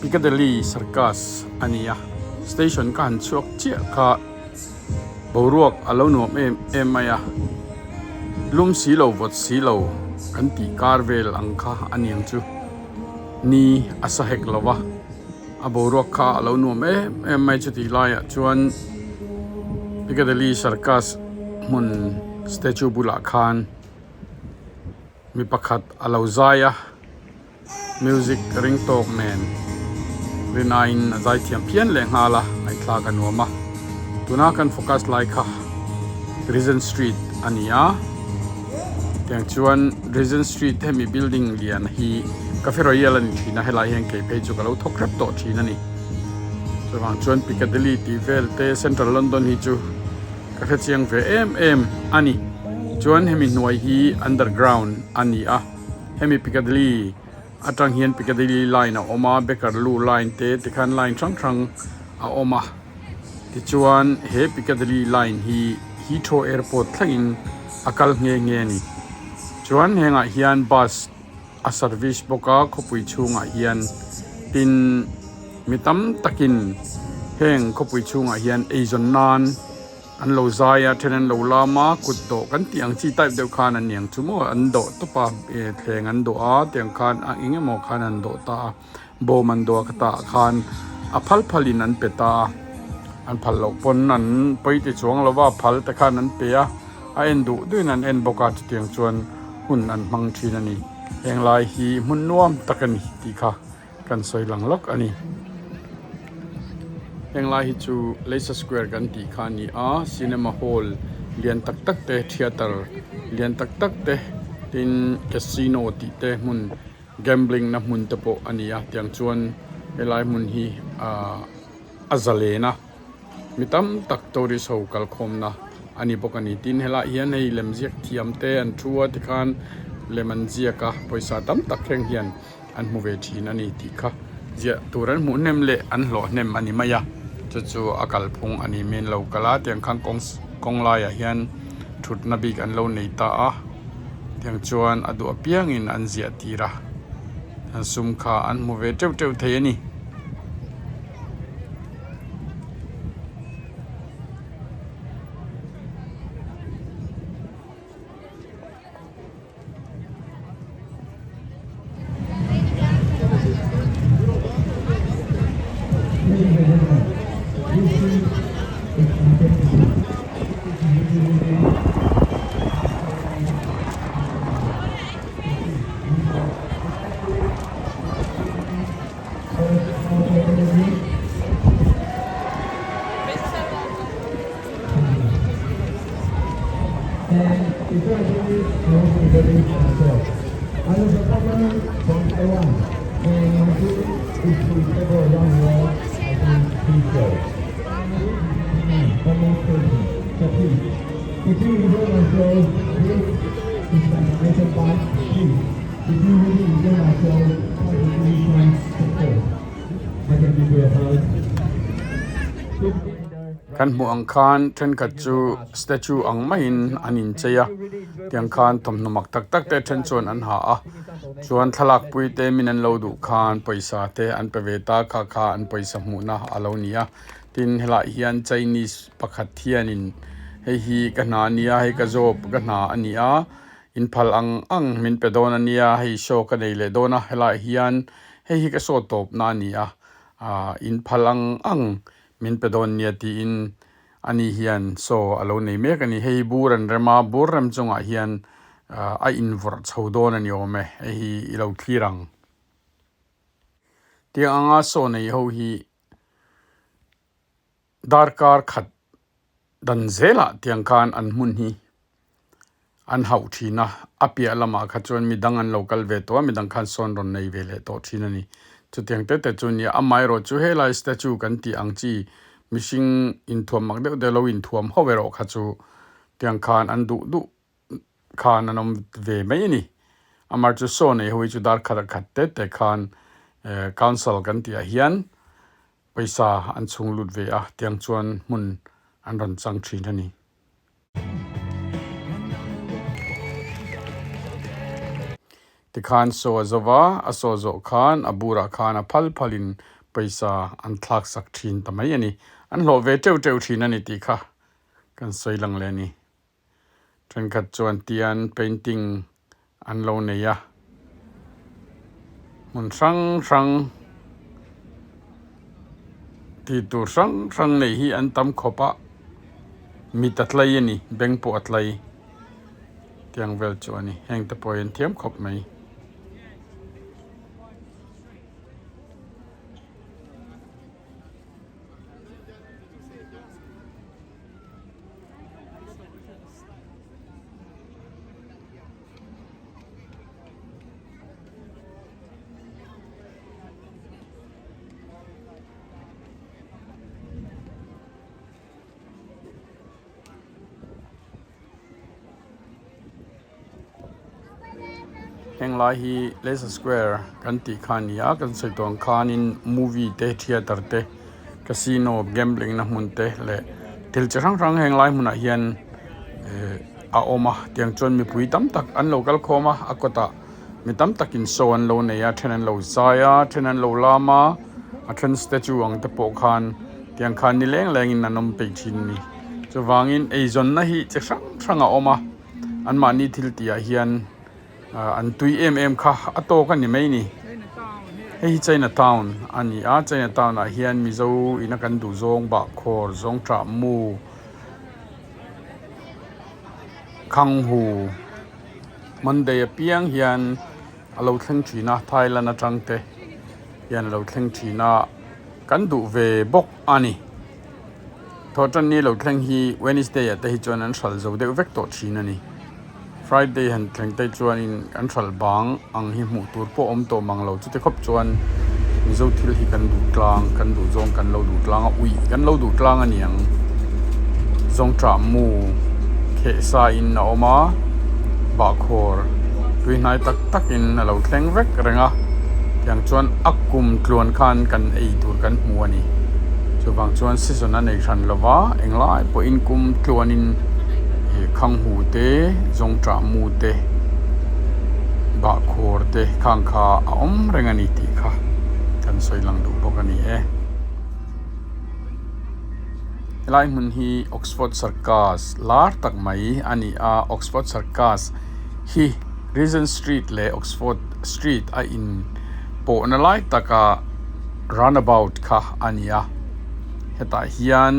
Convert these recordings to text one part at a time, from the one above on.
Piccadilly Circus a ni a station ka han chhuak chiah kha boruak a lo nuam em em mai a lum si lo vawt si lo kan tih kar vel ang kha a ni ang chu ni a sa hek lo va a boruak kha a lo nuam em em mai chutih laiah chuan Piccadilly Circus hmun statue bulah khan mi pakhat a lo zai a. Music ring tawk nen rinaiin a zai thiam phian leh nghal a, ngaihthlak a nuam a. Tuna kan focus lai kha Regent Street a ni a, tiang chuan Regent Street hemi building lian hi Cafe Royal a ni thin a, helai hian kei phei chu ka lo thawk hrep tawh thin a ni. Chuvang chuan Piccadilly tih vel te Central London hi chu ka hrechiang ve em em a ni. Chuan hemi hnuai hi underground a ni a. Hemi Piccadilly atang hian Piccadilly line a awm a, Bakerloo line te tikhan line hrang hrang a awm a. Tichuan he Piccadilly line hi Heathrow airport thlengin a kal nghe nghe a ni. Chuan hengah hian bus a service bawk a, khawpui chhungah hian tin mi tam takin heng khawpui chhungah hian eizawn nan An lo zai a, then an lo lam a, kut dawh kan tih ang chi type deuh khan an niang chu maw, an dawh tawp a, eh thleng an dawh a tiang khan a eng emaw khan an dawh ta a, bawm an dawh a ka tah khan a phal phal in an pe ta a, an phal loh pawn an pawi ti chuang lo va, phal te khan an pe a, a en duh duh in an en bawk a, chutiang chuan hun an hmang thin a ni, heng lai hi hmun nuam tak a ni tih kha. Kan sawi lang lawk a ni. Heng lai hi chu Leicester Square kan tih kha a ni a, cinema hall lian tak tak te theatre lian tak tak te tin casino tih te hmun gambling na hmun te pawh a ni a tiang chuan helai hmun hi ahh a zalen a mi tam tak tourist ho kalkhawmna a ni bawk a ni tin helaiah hian hei lemziak thiam te an thu a tikhan lem an ziak a pawisa tam tak thleng hian. An hmu ve thin a ni tih kha ziah tur an hmuh hnem leh an hlawh hnem a ni mai a, chu chu a kalphung a ni. Min lo kal a tiang khan kawng kawng laiah hian thutna bik an lo nei ta a, tiang chuan a duh apiangin an ziah tir a, an sum kha an hmu ve teuh teuh thei a ni. Kan hmuh ang khan thenkhat chu statue ang maiin an inchei a tiang khan thawmhnaw mak tak tak te then chuan an ha a chuan thlalak pui te min an lo duh khan pawisa te an pe ve ta kha kha an pawisa hmuhna a lo ni a tin helaiah hian chinese pakhat hianin hei hi ka hna a nia hei ka job ka hna a ni a in phal ang ang min pe dawn a nia hei show ka nei leh dawn a helaiah hian hei hi ka show tawp na a ni a ah in phal ang ang min pe dawn nia tiin ani hian show a lo nei mek a ni hei bur an rem a bur rem chungah hian ah a invawrh chho dawn a ni awm e hei hi i lo thlir ang tiang anga show nei ho hi Darkar khat dan zelah tiang khan an hmun hi an hauh thin a, a piah lamah kha chuan midang an lo kal ve tawh a, midang khan sawn rawn nei ve leh tawh thin a ni. Chutiang te te chu nia, amaherawh chu helai statue kan tih ang chi mihring inthuam mak deuh deuh lo inthuam ho erawh kha chu tiang khan an duh duh khan an awm ve mai a ni. Amar chu saw nei ho hi chu dar khat a khat te te khan council kan tih ah hian pawisa an chhung lut ve a tiang chuan hmun an rawn chang thin a ni. Tikhan saw a zo va, a saw zawh khan a burah khan a phal phalin pawisa an thlak sak thin ta mai a ni. An hlawh ve teuh teuh thin a ni tih kha kan sawi lang leh a ni. Thenkhat chuan tian painting an lo nei a, hmun hrang hrang tih tur hrang hrang nei hi an tam khawp a, mit a tlai a ni, beng pawh a tlai. Tiang vel chu a ni, heng te pawh hi an thiam khawp mai. Heng lai hi Leicester Square kan tih kha a ni a kan sawi tawh ang khanin movie te theatre te casino gambling na hmun te leh thil chi hrang hrang heng lai hmunah hian ehh a awm a tiang chuan mipui tam tak an lo kal khawm a a kawtah mi tam takin show an lo nei a then an lo zai a then an lo lam a a then statue ang te pawh khan tiang khan ni leng lengin an awm peih thin a ni chuvangin eizawnna hi chi hrang hrang a awm a anmahni thil tih ah hian ah an tui em em kha a tawk a ni mai ni hei hi china town a ni a china town ah hian mizo ina kan duh zawng bahkhawr zawng tah mu khanghu monday apiang hian a lo thleng thin a thailand atang te hian a lo thleng thin a kan duh ve bawk a ni thawhtanni lo thleng hi wednesday ah te hi chuan an hral zo deuh vek tawh thin a ni friday han thleng te chuanin an hral bang ang hi hmuh tur pawh awm tawh mang lo chuti khawp chuan mizo thil hi kan duh tlang kan duh zawng kan lo duh tlang a uih kan lo duh tlang a niang zawngṭah mu kheh sa in a awm a bahkhawr tui hnai tak tak in a lo thleng vek reng a tiang chuan a kum tluan khan kan ei tur kan hmu a ni chuvang chuan season a nei hran lo va englai pawhin kum tluan in ih khanghu te zawngṭah mu te bahkhawr te khang kha a awm reng a ni tih kha kan sawi lang duh bawk a ni e. Helai hmun hi Oxford Circus lar tak mai a ni a, Oxford Circus hi Regent Street leh Oxford Street a in pawhna lai taka roundabout kha a ni a, hetah hian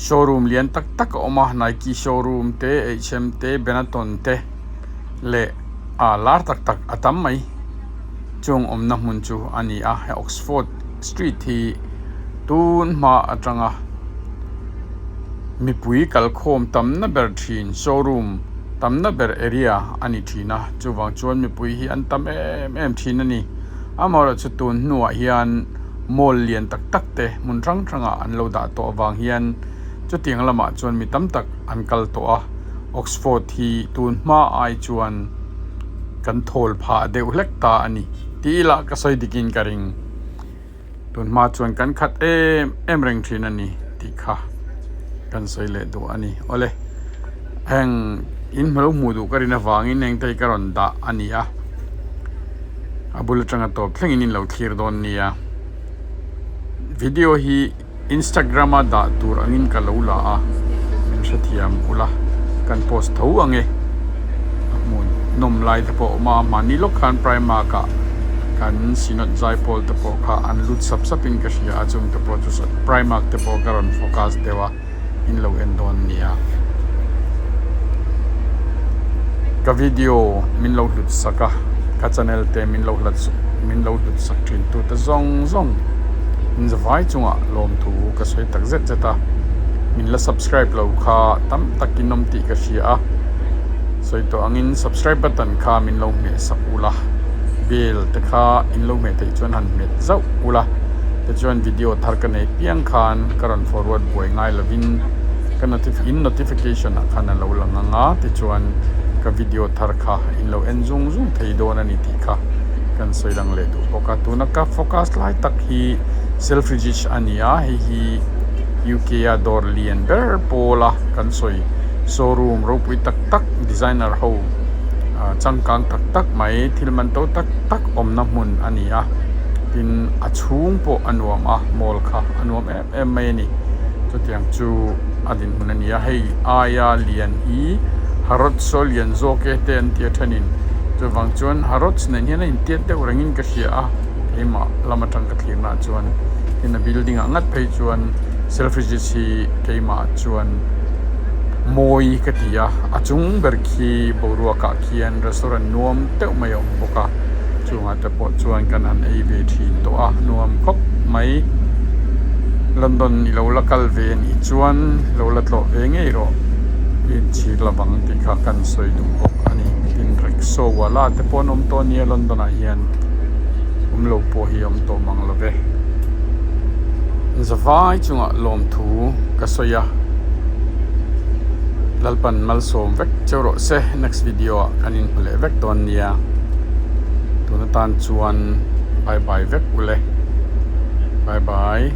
showroom lian tak tak a awm a Nike showroom te H M te Benetton te leh ah lar tak tak a tam mai chung awmna hmun chu a ni a he Oxford Street hi tun hma atanga mipui kalkhawm tamna ber thin showroom tamna ber area a ni thin a chuvang chuan mipui hi an tam em em thin a ni amaherawhchu tun hnuah hian mall lian tak tak te hmun hrang hrangah an lo dah tawh avang hian chutiang lamah chuan mi tam tak an kal tawh a Oxford hi tun hma ai chuan kan thawl phah deuh hlek ta a ni tih ila ka sawi dikin ka ring. Tun hma chuan kan khat em em reng thin a ni tih kha kan sawi leh duh a ni. Awle, heng in hmu lo hmuh duh ka rin avangin heng te hi ka rawn dah a ni a, a bul atanga tawp thlengin in lo thlir dawn nia. Video hi Instagram a dah tur angin ka lo la a, min hrethiam ula kan post tho ang e. A hmuh nawm lai te pawh a awm a, mahni lawk khan Primark ah kan Synod zaipawl te pawh kha an lut sap sap in ka hria a, chung te pawh chu Primark te pawh ka rawn focus deuh a, in lo en dawn nia. Ka video min lo hlut sak a, ka channel te min lo hlat min lo hlut sak thin tu te zawng zawng in zavai chungah lawmthu ka sawi tak zet zet a, min la subscribe lo kha tam takin awm tih ka hria a, sawi tawh angin subscribe button kha min lo hmeh sak ula, bell te kha in lo hmeh theih chuan han hmet zauh ula, tichuan video thar ka nei piang khan ka rawn forward buai ngai lovin ka in notification ah khan a lo lang ang a, tichuan. ka video thar kha in lo en zung zung thei dawn a ni tih kha kan sawi lang leh duh bawk a. Tuna ka focus lai tak hi Selfridges a ni a, hei hi UK a dawr lian ber pawl a kan sawi showroom ropui tak tak designer ho changkang tak tak mai thil man to tak tak awmna hmun a ni a, tin a chhung pawh a nuam a mall kha a nuam em em mai a ni. Chutiang chu a dinhmun a ni a, hei aia lian hi Harrods saw lian zawk e te an ti a thenin chuvang chuan Harrods nen hian a intiat deuh rengin ka hria a, keimah lam atang ka thlirnaah chuan tin a building ah ngat phei chuan Selfridges hi keimah chuan mawi ka ti a, a chung ber khi boruak ah khian restaurant nuam deuh mai a awm bawk a, chungah te pawh chuan kan han ei ve thin tawh a, nuam khawp mai. London i lo la kal ve anih chuan lo la tlawh ve ngei rawh i inchhir lovang tih kha kan sawi duh bawk a ni. Tin rickshaw wala te pawh an awm tawh ania London ah hian awm lo pawh hi a awm tawh mang lo ve. Zavai chungah lawmthu ka sawi a, Lalpan malsawm vek cheu rawh se next video ah kan inhmu leh vek dawn nia tun atan chuan bye bye vek ule bye bye.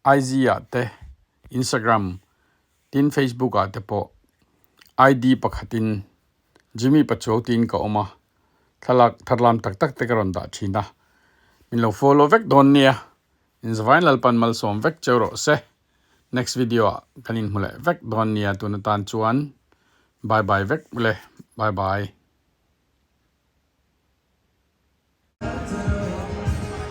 IG ah te Instagram tin Facebook ah te pawh ID pakhatin Jimmy Pachuau tiin ka awm a, thlalak tharlam tak tak te ka rawn dah thin a, min lo follow vek dawn nia, inzavain Lalpan malsawm vek cheu rawh se, next video ah kan inhmu leh vek dawn nia tun atan chuan bye bye vek ule, bye bye.